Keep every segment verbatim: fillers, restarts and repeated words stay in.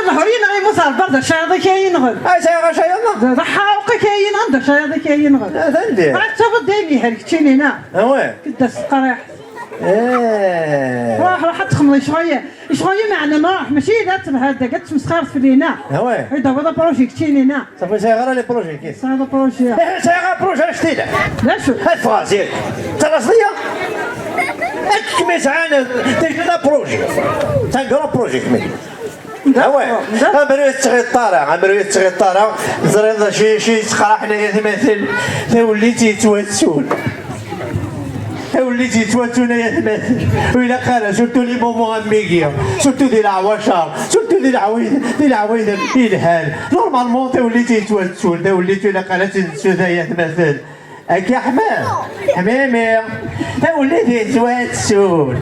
ur ḍehher yenɣ yemmut ar bar d acayaḍ-ik ay yenɣen. Ay, sɛiɣ acayaḍ? D, d aḥaruq-ik ay yenɣen, d acayaḍ-ik ay yenɣen. Ad andi? Ad tafeḍ d ayen yehel keččini, neɣ? Awi. Ked-as teqriḥ. Eh. Ruḥ, ruḥ ad txemmeḍ icɣel-, icɣel-im, meɛna ma ruḥ, mačči d ad tebhad, ad tmesxareḍ fell-i, neɣ? Awi. Ad d-tawiḍ apṛuji keččini, neɣ? Safi, sɛiɣ ara les projets-ki. Sɛiḍ apṛuji. Eh, sɛiɣ apṛuji ara k-t-iniɣ. D acu? Ad ffɣeɣ zik. Tettalaseḍ-iyi? Akken mi sɛan déjà d apṛuji. C'est un grand projet, kemmini. Awa, d'accord. Amru yettɣiṭ ara, amru yettɣiṭ ara. Teẓriḍ acu, acu yettqraḥen ay atmaten? Tawellit yettwattun. Tawellit yettwattun ay atmaten. Ur ilaq ara, surtout les moments am wigi, surtout di leɛwacer, surtout di leɛwayed, di leɛwayed yelhan. Normalement, tawellit yettwattun, tawellit ur ilaq ara ad tt-nettu ay atmaten. Akka ḥma, ḥmimi, tawellit yettwattun.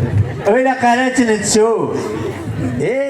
Ur ilaq ara ad tt-nettu. Eh,